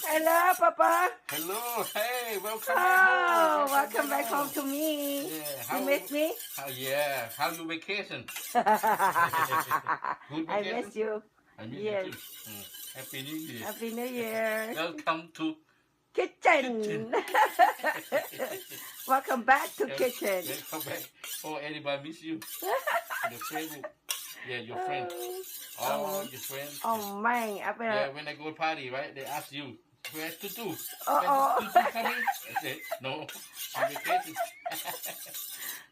Hello, Papa. Hello. Hey, welcome back home. Oh, welcome back home to me. Yeah, you miss me? How, yeah. How you vacation? Good vacation? I miss you. I miss you too. Yes. Mm. Happy New Year. Happy New Year. Welcome to kitchen. Kitchen. Welcome back to kitchen. Welcome back. Oh, anybody miss you? Your friend. Yeah, your friend. Oh, your friend. Oh, my. Yeah, when I go party, right? They ask you, "Where's Tutu? Oh, oh. Where's Tutu coming?" I said, "No, she vacation."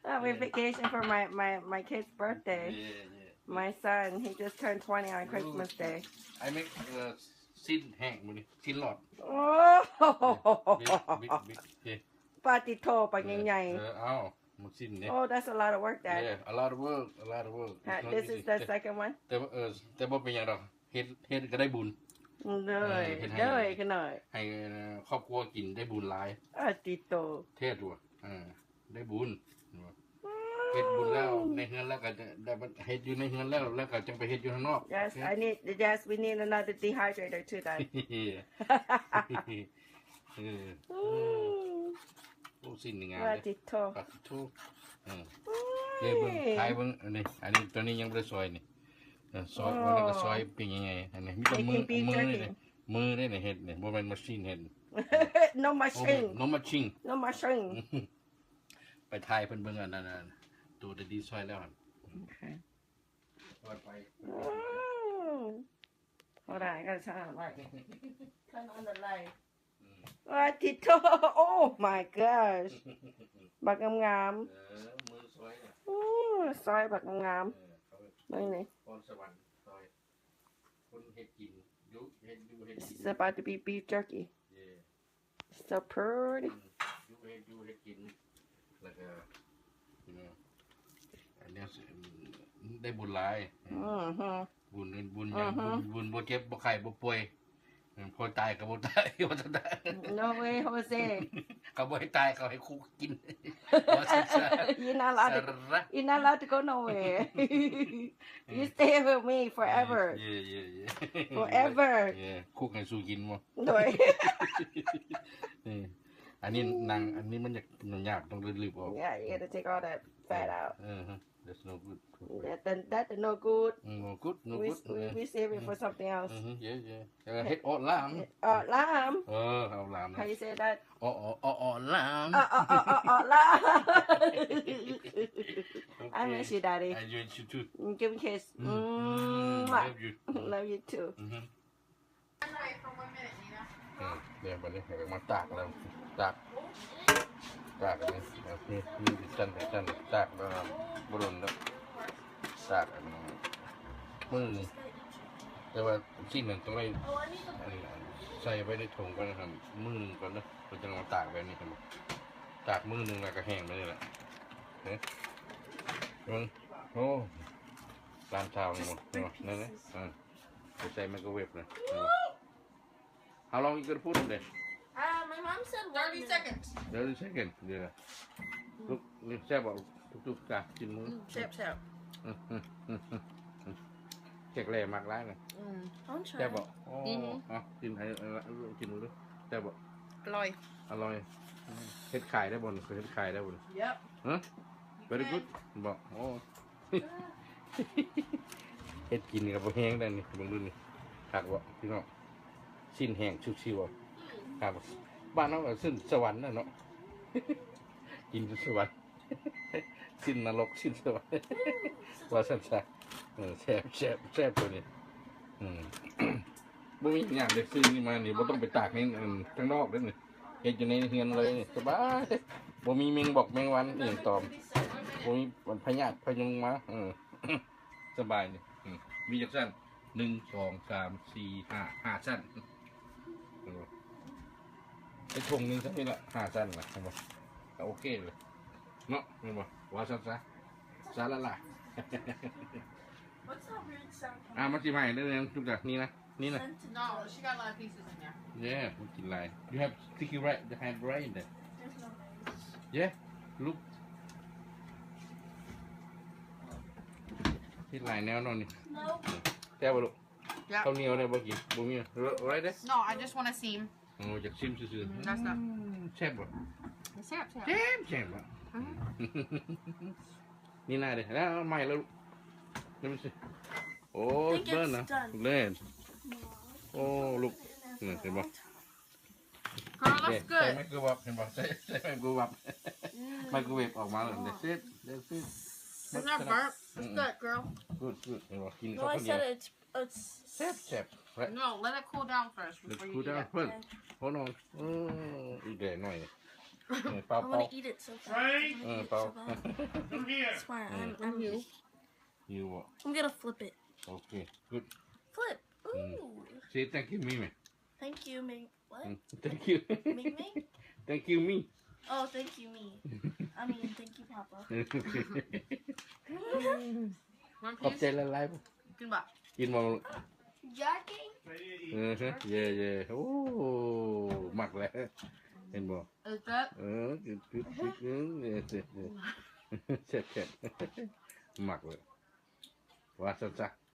Oh, we vacation for my, my, my kid's birthday. Yeah, yeah. My son, he just turned twenty on Christmas Day. I make, uh, ຊີ້ນແຫ້ງມື້ນີ້ ຊີ້ນຫຼອດ. ໂອ້ ບິດ ບິດ ບິດ ເອີ ປາຕິໂທ ປາໃຫຍ່ໆ ເອີ ເອົາ ໝາກຊີ້ນເດ້. Oh, that's a lot of work, Dad. Yeah, a lot of work, a lot of work. It's not easy. This is the second one? ແຕ່ວ່າ ເອີ ແຕ່ບໍ່ເປັນຫຍັງດອກ ເຮັດ ເຮັດກໍໄດ້ບຸນ. ໂດຍ ເອີ ເຮັດໃຫ້ ໂດຍ ຂະນ້ອຍ ໃຫ້ ເອີ ຄອບຄົວກິນໄດ້ບຸນຫຼາຍ. ປາຕິໂທ ເທດວ່າ ເອີ ໄດ້ບຸນ ເຮັດບຸນແລ້ວໃນເຮືອນ ແລ້ວກໍໄດ້ ໄດ້ເຮັດຢູ່ໃນເຮືອນແລ້ວ ແລ້ວກໍຈັ່ງໄປເຮັດຢູ່ຂ້າງນອກ. Yes, I need, yes, we need another dehydrator too, Dad. ເອີ ອືມ ໂອ້ ຊີ້ນນີ້ງາມເດ້ ປາຕິໂທ ປາຕິໂທ. ເອີ ເບິ່ງ ຖ່າຍເບິ່ງ ອັນນີ້ ອັນນີ້ ຕົວນີ້ຍັງບໍ່ໄດ້ຊອຍນີ້. ເອີ ຊອຍ ໂອ້ ອັນນັ້ນກໍຊອຍເປັນຫຍັງໄງ ອັນນີ້ມີແຕ່ມື ມືເດ້ ມືເດ້ນີ້ເຮັດນີ້ ບໍ່ແມ່ນມາຊີນເຮັດ. No machine. No machine. No machine. ໄປຖ່າຍເພິ່ນເບິ່ງອັນນັ້ນ ອັນໂຕທີ່ຊອຍແລ້ວຫັ້ນ. ໂອເຄ ເປີດໄຟ. ອືມ ບໍ່ໄດ້ກໍຊ່າງໄວ້ turn on the light. ອືມ ປາຕິໂທ Oh my gosh ບັກງາມໆ. ເອີ ມືຊອຍນະ. ອືມ ຊອຍບັກງາມ. ເອີ ເບິ່ງນີ້ ພອນສະຫວັນຊອຍ. ຄົນເຮັດກິນ ຢູ່ ເຮັດຢູ່ເຮັດກິນ. This is about to be beef jerky. Yeah. So pretty. ອືມ ຢູ່ເຮັດຢູ່ເຮັດກິນ ແລ້ວກໍ you know ອັນນີ້ໄດ້ບຸນຫຼາຍ. ອືຮຶ ບຸນ ບຸນຫຍັງ ອືຮຶ ບຸນ ບຸນບໍ່ເຈັບບໍ່ໄຂ້ບໍ່ປ່ວຍ. ເອີ ພໍຕາຍກໍບໍ່ຕາຍ ວ່າຊັ້ນ. No way, Jose. ເຂົາບໍ່ໃຫ້ຕາຍ ເຂົາໃຫ້ຄຸກກິນ. You're not allowed to, you're not allowed to go nowhere. You stay with me forever. Yeah, yeah, yeah. Forever. Yeah, ຄຸກໃຫ້ສູ່ກິນບໍ່? ໂດຍ ເອີ ອັນນີ້ໜັງ ອັນນີ້ມັນຢາກຫຍຸ້ງຍາກ ຕ້ອງໄດ້ລຶບອອກ. Yeah, you gotta take all that fat out. ເອີ That's no good. That, that, that no good. ອືມ no good, no good. We, we, we save it for something else. ອືຮຶ yeah, yeah. ເຮັດເອາະລາມ ເຮັດເອາະລາມ. ເອີ ເອາະລາມ. How you say that? ເອາະ ເອາະ ເອາະ ເອາະລາມ. ເອີ ເອີ ເອີ ເອາະ ເອາະລາມ. I miss you, Daddy. I miss you too. Give me a kiss. ອືມ Love you. Love you too. ອືຮຶ ອືມ ເອີ ດຽວບັດນີ້ເຮົາກໍມາຕາກແລ້ວ ຕາກ ຕາກອັນນີ້ ເອີ ມີ ມີອີກຊັ້ນ ອີກຊັ້ນ ຕາກແລ້ວ ບໍ່ດົນແລ້ວ ຕາກອັນນີ້ ມື້ໜຶ່ງ. ແຕ່ວ່າຊີ້ນນັ້ນຕ້ອງໄດ້ ອັນ ອັນ ໃສ່ໄວ້ໃນຖົງກ່ອນນະ ມື້ໜຶ່ງກ່ອນເດີ ເພິ່ນຈັ່ງເອົາມາຕາກແບບນີ້ ເຫັນບໍ່? ຕາກມື້ໜຶ່ງແລ້ວກໍແຫ້ງແບບນີ້ແຫຼະ ເຫັນ ເບິ່ງ ໂອ້ ລ້ານຊາວໝົດ ເຫັນບໍ່? ນັ້ນແຫຼະ ອ່າ ໄປໃສ່ໄມໂຄຣເວຟນະ ເຫັນບໍ່? How long you gonna put in there? Uh, my mom said one minute. Thirty seconds. Thirty seconds. Yeah. ລູກ ນີ້ແຊບບໍ່? ທຸກໆ ກາກິນມື້ ອືມ ແຊບໆ ອືມ ແຂກແລ່ມັກຫຼາຍນະ ອືມ ແຊບບໍ່? ໂອ້ ອືຮຶ ເອົາ ກິນໃຫ້ ເອີ ກິນເບິ່ງດູ ແຊບບໍ່? ອະລ່ອຍ ອະລ່ອຍ ເຮັດຂາຍໄດ້ບໍ່? ເຮັດຂາຍໄດ້ບໍ່? Yep. ຮະ? Very good ບໍ່? ໂອ້ ເຮັດກິນກໍບໍ່ແຮງໄດ໋ນີ້ ເບິ່ງດູນີ້ ຄັກບໍ່ພີ່ນ້ອງ? ຊີ້ນແຫ້ງສຸດຊິວ ຄັກບໍ່? ບ້ານເຮົາກໍຊີ້ນສະຫວັນນະເນາະ ກິນຢູ່ສະຫວັນ ຊີ້ນນະລົກ ຊີ້ນສະຫວັນ ວ່າຊັ້ນຊະ. ເອີ ແຊບ ແຊບ ແຊບໂຕນີ້ ອືມ ບໍ່ມີຫຍັງເດ້ ຊື້ນີ້ມານີ້ ບໍ່ຕ້ອງໄປຕາກໃນ ອັນ ຂ້າງນອກເດ້ນີ້ ເຮັດຢູ່ໃນເຮືອນເລີຍນີ້ ສະບາຍ ບໍ່ມີແມງບອກແມງວັນອີ່ຫຍັງຕອມ ບໍ່ມີພະຍາດພະຍຸງມາ ເອີ ສະບາຍນີ້ ອືມ ມີຈັກຊັ້ນ? ໜຶ່ງ ສອງ ສາມ ສີ່ ຫ້າ ຫ້າຊັ້ນ ເຫັນບໍ່? ເຮັດຖົງໜຶ່ງຊ່ຳນີ້ລະ ຫ້າຊັ້ນລະ ເຫັນບໍ່? ກໍໂອເຄເລີຍເນາະ ແມ່ນບໍ່? ວ່າຊັ້ນຊະ ສາລະລະ. What's that weird sound coming? ອ່າ ມັນຊິໄໝ້ເດ້ ທຸກຢ່າງນີ້ນະ ນີ້ນະ. No, she got a lot of pieces in there. Yeah, ມັນກິນຫຼາຍ. You have sticky rice, the hand rice in there. There's no rice. Yeah, look. ເຮັດຫຼາຍແນວເນາະນີ້. No. ແຊບບໍ່ລູກ? ເຂົ້າໜຽວໄດ້ບໍ່ກິນ? ບໍ່ມີ. ເອີ ໄດ້ເດ້. No, I just wanna see. ໂອ້ ຢາກຊິມຊື່ໆ. ອືມ ແຊບບໍ່? ແຊບໆ. ແຊບໆ. ນີ້ໜ້າເດ້. ເອົາໃໝ່ແລ້ວລູກ. Let me see. ໂອ້ ເບີນນະ. ເບີນ. ໂອ້ ລູກ ນີ້ເຫັນບໍ່? Girl, that's ໃສ່ good. ໄມໂຄຣເວບ ເຫັນບໍ່? ໃສ່ ໃສ່ໄມໂຄຣເວບ ໄມໂຄຣເວບອອກມາແລ້ວ. That's it. That's it. It's not burnt. It's good, girl. Good, good. ເຫັນບໍ່? ກິນເຂົ້າ No, I ກັບເຂົ້າໜຽວ said it's, it's ແຊບໆ. Right. No, let it cool down first Let's before you cool eat down it. first. Hold on. ເອີ ອີກແດ່ໜ້ອຍ. ເອີ ເປົ່າ I want to eat it so bad. ເອີ ເປົ່າ. That's why I'm, I'm, ຫິວບໍ່? I'm gonna flip it. Okay, good. Flip. Ooh. Say thank you, Mimi. Thank you, Ming. What? Thank you. Ming Ming? Thank you, me. Oh, thank you, me. I mean, thank you, Papa. ຂອບໃຈຫຼາຍໆ. ກິນບໍ່? ກິນບໍ່? Jackie? ເອີ ເຢ້ໆ. ໂອ້ ມັກແລ້ວ ເຫັນບໍ່? ເອີ ເອີ ກິນ ກິນ ກິນ. ເອີ ແຊບໆ. ມັກແລ້ວ ວ່າຊັ້ນຊະ.